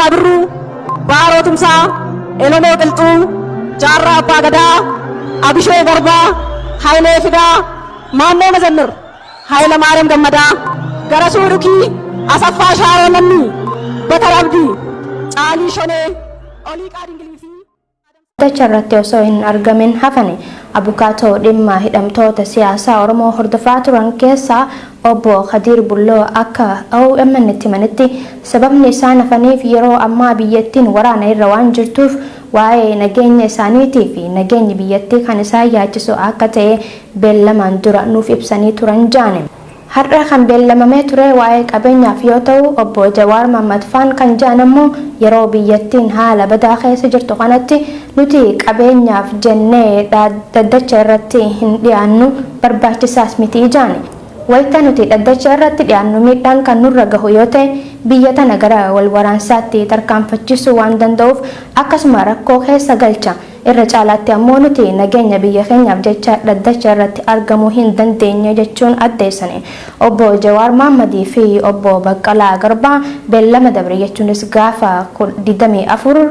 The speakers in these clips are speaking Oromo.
Kumsaa Birruu, Baaroo Tumsaa, Elemoo Qilxuu, Jaarraa Abbaa Gadaa, Abishee Garbaa, Hayilee Fidaa, Maammoo Mazammir, Hayilamaariyaam Gammadaa, Garasuu Dhukii, Asaffaa Shaaroo Lammii, Batar Abdii, Caalii Shonee, Oliiqaa Dingilii fi Dhaddacha irratti osoo hin argamin hafani. Abukaatoo dhimma hidhamtoota siyaasaa Oromoo hordofaa turan keessaa Obbo Kadiir Bulloo akka OMN'tti himanitti, sababni isaan hafaniif yeroo ammaa biyyattiin waraana irra waan jirtuuf waa'ee nageenya isaaniitii fi nageenyi biyyattii kan isaan yaachisu akka ta'e beellamaan dura nuuf ibsanii turan ja'ani. Har'a kan beellamamee ture waa'ee qabeenyaaf yoo ta'u, Obbo Jawaar Mahammadfaan kan ja'an ammoo yeroo biyyattiin haala badaa keessa jirtu kanatti nuti qabeenyaaf jennee dhaddacha irratti hin dhiyaannu, barbaachisaas miti ja'ani. Wayta nuti dhaddacha irratti dhiyaannu miidhaan kan nurra gahu yoo ta'e biyya tana gara walwaraansaatti tarkaanfachiisuu waan danda'uuf akkasuma rakkoo keessa galcha. Irra caalaatti ammoo nuti nageenya biyya keenyaaf jecha dhaddacha irratti argamuu hin dandeenye jechuun addeessani. Obbo Jawaar Mahammadii fi Obbo Baqqalaa Garbaa beellama dabre jechuunis gaafa 24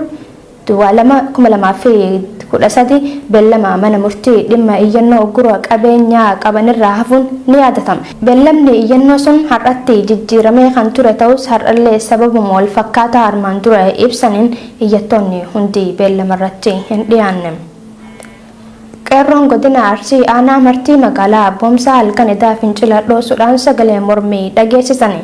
duwwaa 2, 2013 beellama mana murtii dhimma iyyannoo uggura qabeenyaa qabanirraa hafuun ni yaadatama. Beellamni iyyannoo sun har'atti jijjiiramee kan ture ta'us har'allee sababuma walfakkaataa armaan dura ibsaniin Iyyattoonni hundi beellamarratti hin dhiyaanne. Qeerroon Godina Arsii Aanaa Martii Magaalaa Abboomsaa halkan edaa fincila dhoosuudhaan sagalee mormii dhageessisani.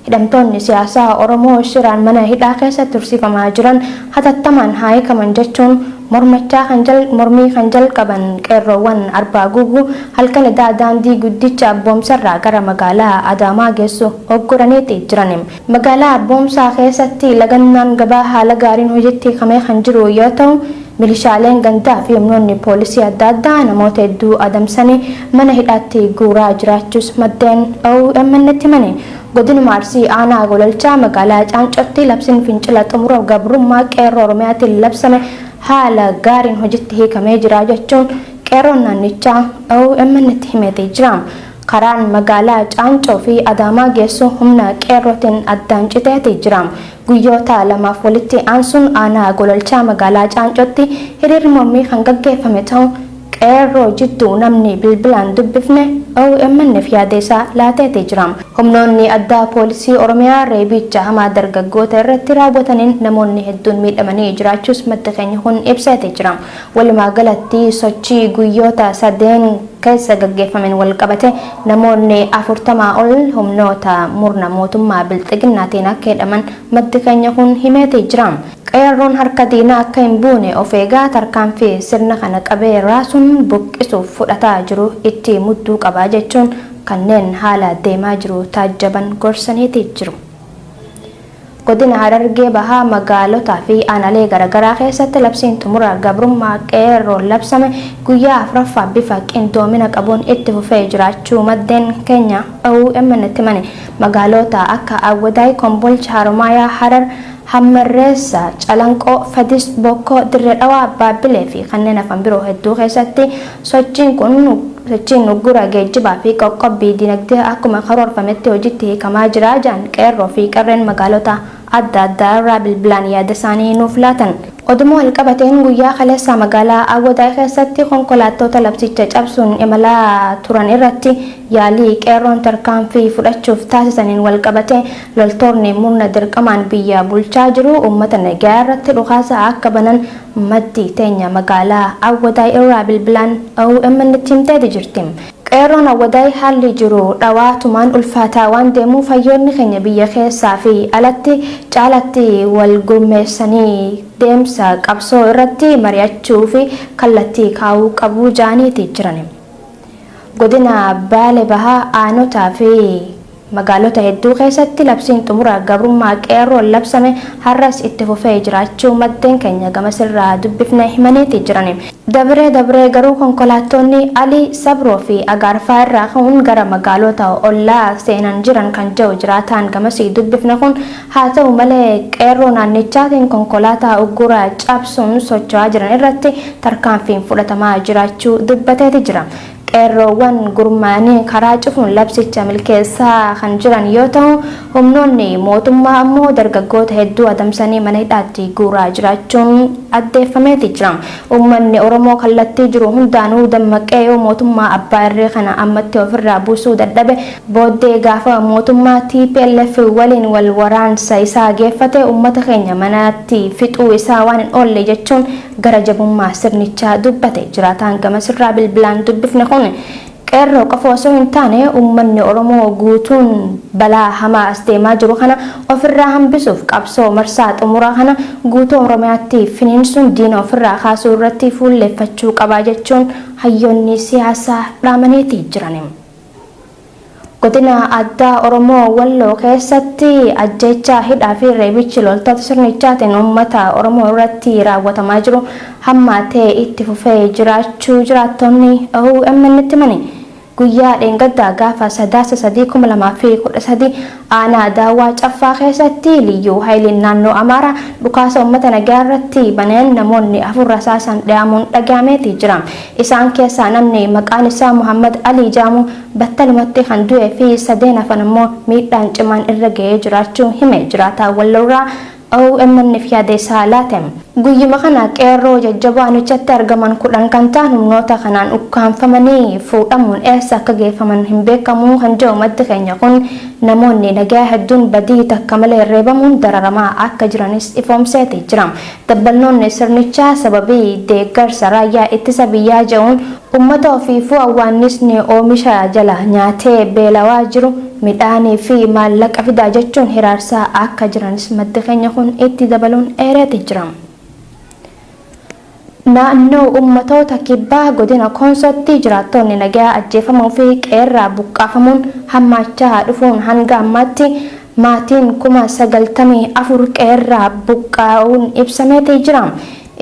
Hidhamtoonni siyaasaa Oromoo shiraan mana hidhaa keessa tursiifamaa jiran hatattamaan haa hiikaman jechuun mormachaa kan mormii kan jalqaban qeerroowwan Arbaa Guuguu halkan edaa daandii guddicha Abboomsarraa gara magaalaa Adaamaa geessu ugguraniiti jiran. Magaalaa Abboomsaa keessatti lagannaan gabaa haala gaariin hojiitti hiikamee kan jiru yoo ta'u, milishaaleen gandaa fi humnoonni poolisii adda addaa namoota hedduu adamsanii mana hidhaatti guuraa jiraachuus maddeen OMN'tti himani. Godinuma Arsii Aanaa Gololchaa magaalaa Caancootti labsiin fincila xumura gabrummaa Qeerroo Oromiyaatiin labsame haala gaariin hojitti hiikamee jira jechuun Qeerroon naannichaa OMN'tti himeeti jira. Karaan magaalaa Caancoo fi Adaamaa geessu humna Qeerrootiin addaan citeeti jira. Guyyoota lamaaf walitti aansuun aanaa Gololchaa magaalaa Caancootti hiriirri mormii kan gaggeeffame ta'uu Qeerroo jidduu namni bilbilaan dubbifne OMN'f yaada isaa laateeti jira. Humnoonni addaa poolisii Oromiyaa reebicha hamaa dargaggoota irratti raawwataniin namoonni hedduun miidhamanii jiraachuus maddi keenya kun ibseeti jira. Walumaa galatti sochii guyyoota sadeen keessa gaggeeffameen walqabatee namoonni 40 ol humnoota murna mootummaa Bilxiginnaatiin akka hidhaman maddi keenya kun himeeti jira. Qeerroon harka diinaa akka hin buune of eegaa tarkaanfii sirna kana qabee raasuun buqqisuuf fudhataa jiru itti mudduu qaba jechuun kanneen haala deemaa jiru taajjaban gorsaniiti jiru. Godina Harargee Bahaa magaalotaa fi aanaalee garagaraa keessatti labsiin xumura gabrummaa Qeerroon labsame guyyaa 4ffaaf bifa qindoomina qabuun itti fufee jiraachuu maddeen keenya OMN'tti himani. Magaaloota akka Awwadaay, Kombolcha, Haromaayaa, Harar, Hammarreessa, Calanqoo, Fadis, Bokkoo, Dirree Dhawaa, Baabbilee fi kanneen hafan biroo hedduu keessatti sochiin kun Sochiin uggura geejjibaa fi qoqqobbii dinagdee akkuma karoorfametti hojiitti hiikamaa jira jedhan Qeerroo fi Qarreen magaalota adda addaa irraa bilbilaan yaada isaanii nuuf laatan. Oduma walqabateen guyyaa kaleessaa magaalaa Awwadaay keessatti konkolaattoota labsicha cabsuun imalaa turan irratti yaalii Qeerroon tarkaanfii fudhachuuf taasisaniin walqabatee loltoorni murna dirqamaan biyya bulchaa jiru uummata nagayaa irratti dhukaasa akka banan Maddi teenya magaalaa Awwadaay irraa bilbilaan OMN'tti himteeti jirti. Qeerroon Awwadaay haalli jiru dhawaatumaan ulfaataa waan deemuuf hayyoonni keenya biyya keessaa fi alatti caalatti wal gurmeessanii deemsa qabsoo irratti mari'achuu fi kallattii kaa'uu qabu ja'aniiti jiran. Godina Baale Bahaa aanotaa fi Magaalota hedduu keessatti labsiin xumura gabrummaa Qeerroon labsame har'as itti fufee jiraachuu maddeen keenya gamasirraa dubbifne himaniiti jiran. Dabree dabree garuu konkolaattoonni Ali Sabroo fi Agaarfaa irraa ka'uun gara magaalota ollaa seenan jiran kan jedhu jiraataan gamasii dubbifne kun haa ta'u malee Qeerroo naannichaatiin konkolaataa uggura cabsuun socho'aa jiran irratti tarkaanfiin fudhatamaa jiraachuu dubbateeti jira. Qeerroowwan gurmaa'anii karaa cufuun labsicha milkeessaa kan jiran yoo ta'u, humnoonni mootummaa ammoo dargaggoota hedduu adamsanii mana hidhaatti guuraa jiraachuun addeeffameeti jira. Uummanni Oromoo kallattii jiru hundaanuu dammaqee yoo mootummaa abbaa irree kana ammatti ofirraa buusuu dadhabe, booddee gaafa mootummaa tplf waliin wal waraansa isaa geeffate uummata keenya manatti fixuu isaa waan hin oolle jechuun gara jabummaa sirnichaa dubbate. Jiraataan gamasirraa bilbilaan dubbifne kun Qeerroo qofa osoo hin taane uummanni Oromoo guutuun balaa hamaa as deemaa jiru kana ofirraa hambisuuf qabsoo marsaa xumuraa kana guutuu Oromiyaatti finiinsuun diina ofirraa kaasuu irratti fuulleeffachuu qaba jechuun hayyoonni siyaasaa dhaamaniiti jiran. Godina Addaa Oromoo Walloo keessatti ajjeechaa, hidhaa fi reebichi loltoota sirnichaatiin uummata Oromoo irratti raawwatamaa jiru hammaatee itti fufee jiraachuu jiraattonni OMN'tti himani. Guyyaa dheengaddaa gaafa Sadaasa 3, 2013 aanaa Daawwaa Caffaa keessatti Liyyuu Hayiliin naannoo Amaaraa dhukaasa uummata nagaa irratti baneen namoonni 4 rasaasaan dhayamuun dhagahameeti jira. Isaan keessaa namni maqaan isaa Muhammad Alii ja'amu battalumatti kan du'ee fi sadeen hafan ammoo miidhaan cimaan irra ga'ee jiraachuu hime jiraataan Walloorraa OMN'f yaada isaa laate. Guyyuma kana qeerroo jajjaboo aanichatti argaman 10 kan ta'an humnoota kanaan ukkaamfamanii fuudhamuun eessa akka geeffaman hin beekamu kan jedhu maddi keenya kun, namoonni nagayaa hedduun badii takka malee reebamuun dararamaa akka jiranis ifoomseeti jira. Dabbalnoonni sirnichaa sababii deeggarsa raayyaa ittisa biyyaa je'uun ummata ofiifuu awwaannisni oomisha jala nyaatee beelawaa jiru midhaanii fi maallaqa fidaa jechuun hiraarsaa akka jiranis maddi keenya kun itti dabaluun eereeti jira. Naannoo Ummatoota Kibbaa Godina Koonsootti jiraattoonni nagayaa ajjeefamuu fi qe'eerraa buqqaafamuun hammaachaa dhufuun hanga ammaatti maatiin 94,000 qe'eerraa buqqaa'uun ibsameeti jira.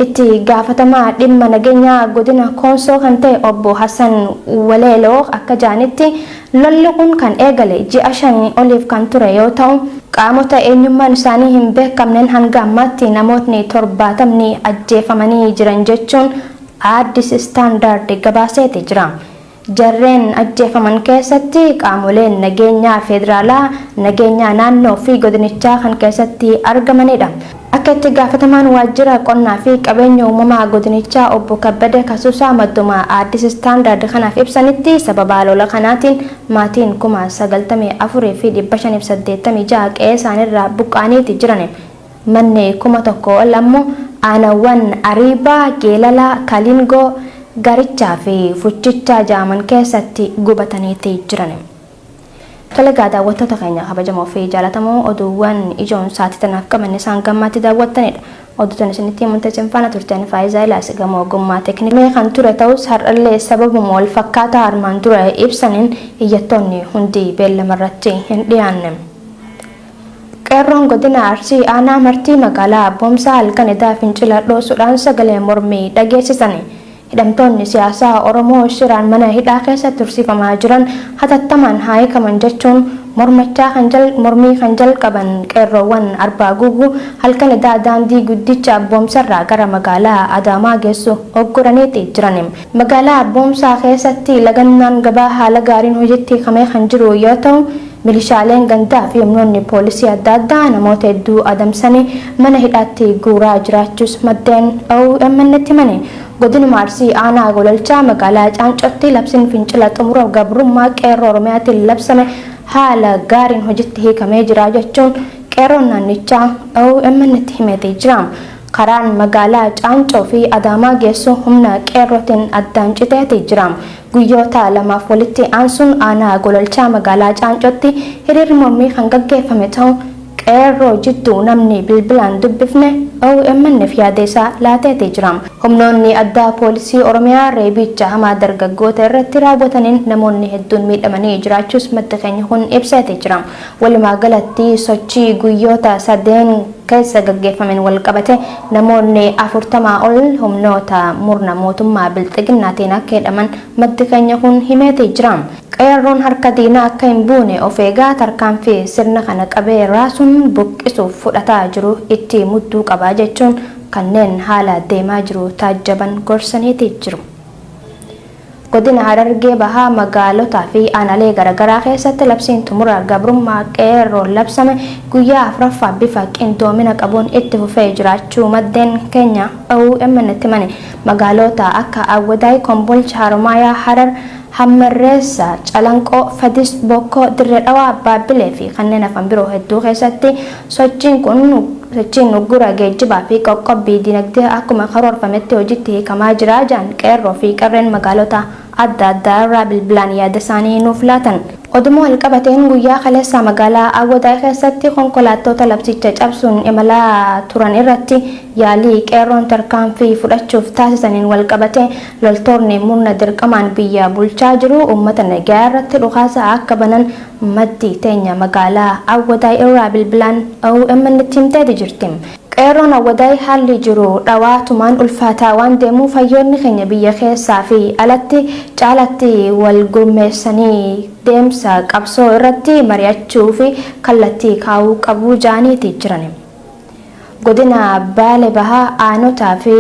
Itti gaafatamaa dhimma nageenyaa godina Koonsoo kan ta'e obbo Hasan Waleeloo akka ja'anitti lolli kun kan eegale ji'a shanii oliif kan ture yoo ta'u, Qaamota eenyummaan isaanii hin beekamneen hanga ammaatti namootni 70ni ajjeefamanii jiran jechuun Addis Standard gabaaseeti jira. Jarreen ajjeefaman keessatti qaamoleen nageenyaa Feederaalaa, nageenyaa naannoo fi godinichaa kan keessatti argamanidha. Akka itti gaafatamaan waajjira qonnaa fi qabeenya uumamaa godinichaa obbo Kabbadee Kasuusaa madduma Addis Standard kanaaf ibsanitti sababaa lola kanaatiin Maatiin 94,586 qe'ee isaaniirraa buqqa'aniiti jiran. Manni 1000 ol ammoo aanawwan Ariibaa, Geelalaa, Kaliingoo, Garichaa fi Fuchichaa ja'aman keessatti gubataniiti jiran. Tole egaa daawwattoota keenya kabajamoo fi jaalatamoo oduuwwan ijoon sa'aatii tanaaf qabanne isaan gammaatti daawwattanidha. Oduu tana isinitti himuun isin faana turte ani Faayizaa Ilaas gama ogummaa teeknikaa kan ture ta'us har'allee sababuma wal fakkaataa armaan dura ibsaniin iyyattoonni hundi beellamarratti hin dhiyaanne. Qeerroon Godina Arsii Aanaa Martii Magaalaa Abboomsaa halkan edaa fincila dhoosuudhaan sagalee mormii dhageessisani. Hidhamtoonni siyaasaa Oromoo shiraan mana hidhaa keessa tursiifamaa jiran hatattamaan haa hiikaman jechuun mormachaa kan mormii kan jalqaban qeerroowwan Arbaa Guuguu halkan edaa daandii guddicha Abboomsarraa gara magaalaa Adaamaa geessu ugguraniiti jiran. Magaalaa Abboomsaa keessatti lagannaan gabaa haala gaariin hojiitti hiikamee kan jiru yoo ta'u, Milishaaleen gandaa fi humnoonni poolisii adda addaa namoota hedduu adamsanii mana hidhaatti guuraa jiraachuus maddeen OMN'tti himani. Godinuma Arsii aanaa Gololchaa magaalaa Caancootti labsiin fincila xumura gabrummaa Qeerroo Oromiyaatiin labsame haala gaariin hojitti hiikamee jira jechuun Qeerroon naannichaa OMN'tti himeeti jira. Karaan magaalaa Caancoo fi Adaamaa geessu humna Qeerrootiin addaan citeeti jira. Guyyoota lamaaf walitti aansuun aanaa Gololchaa magaalaa Caancootti hiriirri mormii kan gaggeeffame ta'uu Qeerroo jidduu namni bilbilaan dubbifne OMN'f yaada isaa laateeti jira. Humnoonni addaa poolisii Oromiyaa reebicha hamaa dargaggoota irratti raawwataniin namoonni hedduun miidhamanii jiraachuus maddi keenya kun ibseeti jira. Walumaa galatti sochii guyyoota sadeen keessa gaggeeffameen walqabatee namoonni 40 ol humnoota murna mootummaa Bilxiginnaatiin akka hidhaman maddi keenya kun himeeti jira. Qeerroon harka diinaa akka hin buune of eegaa tarkaanfii sirna kana qabee raasuun buqqisuuf fudhataa jiru itti mudduu qaba jechuun kanneen haala deemaa jiru taajjaban gorsaniiti jiru. Godina Harargee Bahaa magaalotaa fi aanaalee garaagaraa keessatti labsiin xumura gabrummaa qeerroon labsame guyyaa afuraffaa bifa qindoomina qabuun itti fufee jiraachuu maddeen keenya OMN itti himani. Magaalota akka Awwadaay, Kombolcha, Haromaayaa, Harar, Hammarreessa, Calanqoo, Fadis, Bokkoo, Dirree Dhawaa, Baabbilee fi kanneen hafan biroo hedduu keessatti sochiin kun sochiin uggura geejjibaa fi qoqqobbii dinagdee akkuma karoorfametti hojiitti hiikamaa jira jedhan qeerroo fi qarreen magaalota adda addaa irraa bilbilaan yaada isaanii nuuf laatan. Oduma walqabateen guyyaa kaleessaa magaalaa Awwadaay keessatti konkolaattota labsicha cabsuun imalaa turan irratti yaalii qeerroon tarkaanfii fudhachuuf taasisaniin walqabate loltoonni murna dirqamaan biyya bulchaa jiru uummata nagaa irratti dhukaasa akka banan maddi teenya magaalaa Awwadaay irraa bilbilaan OMN itti himteeti jirti. Qeerroon Awwadaay haalli jiru dhawaatumaan ulfaataa waan deemuuf hayyoonni keenya biyya keessaa fi alatti caalatti wal gurmeessanii deemsa qabsoo irratti mari'achuu fi kallattii kaa'uu qabu jaaniiti jiran. Godina Baale Bahaa aanotaa fi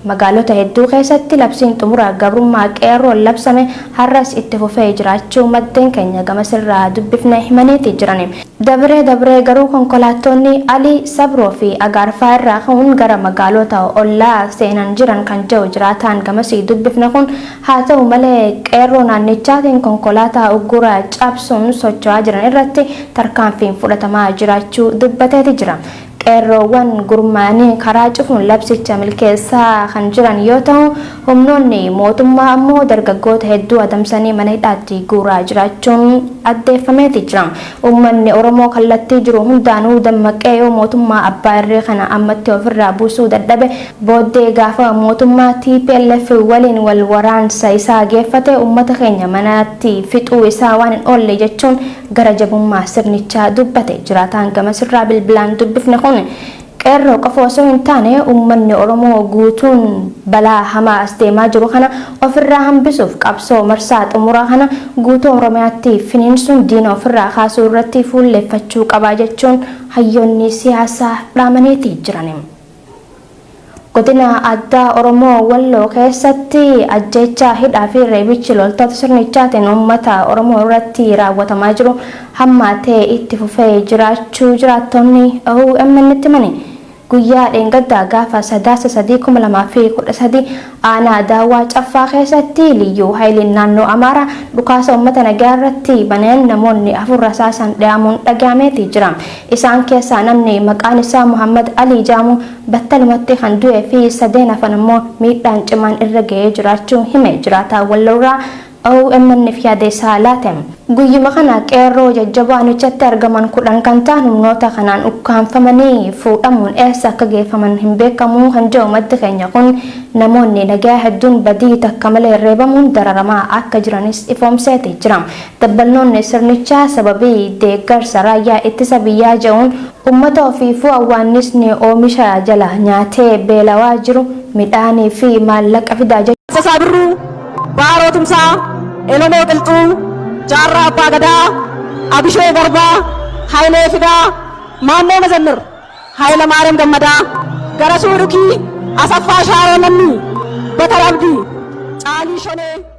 magaalota hedduu keessatti labsiin xumura gabrummaa qeerroon labsame har'as itti fufee jiraachuu maddeen keenya gamasirraa dubbifne himaniiti jiran. Dabree dabree garuu konkolaattonni Alii, Sabroo fi Agaarfaa irraa ka'uun gara magaalota ollaa seenan jiran kan jiru jiraataan gamasii dubbifne kun haa ta'u malee qeerroo naannichaatiin konkolaataa uggura cabsuun socho'aa jiran irratti tarkaanfiin fudhatamaa jiraachuu dubbateeti jira. Qeerroowwan gurmaa'anii karaa cufuun labsicha milkeessaa kan jiran yoo ta'u, humnoonni mootummaa ammoo dargaggoota hedduu adamsanii mana hidhaatti guuraa jiraachuun addeeffameeti jira. Uummanni Oromoo kallattii jiru hundaanuu dammaqee yoo mootummaa abbaa irree kana ammatti ofirraa buusuu dadhabe booddee gaafa mootummaa TPLF waliin wal waraansa isaa geeffate uummata keenya manatti fixuu isaa waan hin oolle jechuun gara jabummaa sirnichaa dubbate. Jiraataan gamasirraa bilbilaan dubbifne kun qeerroo qofa osoo hin taane uummanni Oromoo guutuun balaa hamaa as deemaa jiru kana ofirraa hambisuuf qabsoo marsaa xumuraa kana guutuu Oromiyaatti finiinsuun diina ofirraa kaasuu irratti fuulleeffachuu qabaa jechuun hayyoonni siyaasaa dhaamaniiti jiran. Godina addaa Oromoo Walloo keessatti ajjeechaa hidhaa fi reebichi loltoota sirnichaatiin uummata Oromoo irratti raawwatamaa jiru hammaatee itti fufee jiraachuu jiraattonni OMN itti himani. Guyyaa dheengaddaa gaafa Sadaasa 3, 2013 aanaa Daawwaa Caffaa keessatti liyyuu haayiliin naannoo Amaaraa dhukaasa uummata nagaa irratti baneen namoonni afur rasaasan dhahamuun dhagahameeti jira. Isaan keessaa namni maqaan isaa Muhammad Alii Jaamu battalumatti kan du'ee fi sadeen hafan immoo miidhaan cimaan irra ga'ee jiraachuu hime jiraataa Walloorraa OMN fi yaada isaa laate. Guyyuma kana qeerroo jajjaboo aanichatti argaman 10 kan ta'an humnoota kanaan ukkaanfamanii fuudhamuun eessa akka geeffaman hin beekamu kan jedhu maddi keenya kun namoonni nagaa hedduun badii takka malee reebamuun dararamaa akka jiranis ifoomseeti jira. Dabbalnoonni sirnichaa sababii deeggarsa raayyaa ittisa biyyaa jedhuun uummata ofiifuu awwaannisni oomisha jala nyaatee beelawaa jiru midhaanii fi maallaqa fidaa jechuudha. Taaddasaa Birruu, Baaroo Tumsaa, Elemoo Qilxuu, Jaarraa Abbaa Gadaa, Abishee Garbaa, Hayilee Fidaa, Maannoo Mazammir, Hayila Maariyaam Gammadaa, Garasuu Dhukii, Asaffaa Shaaroo Lammii, Batar Abdii, Caalii Shonee.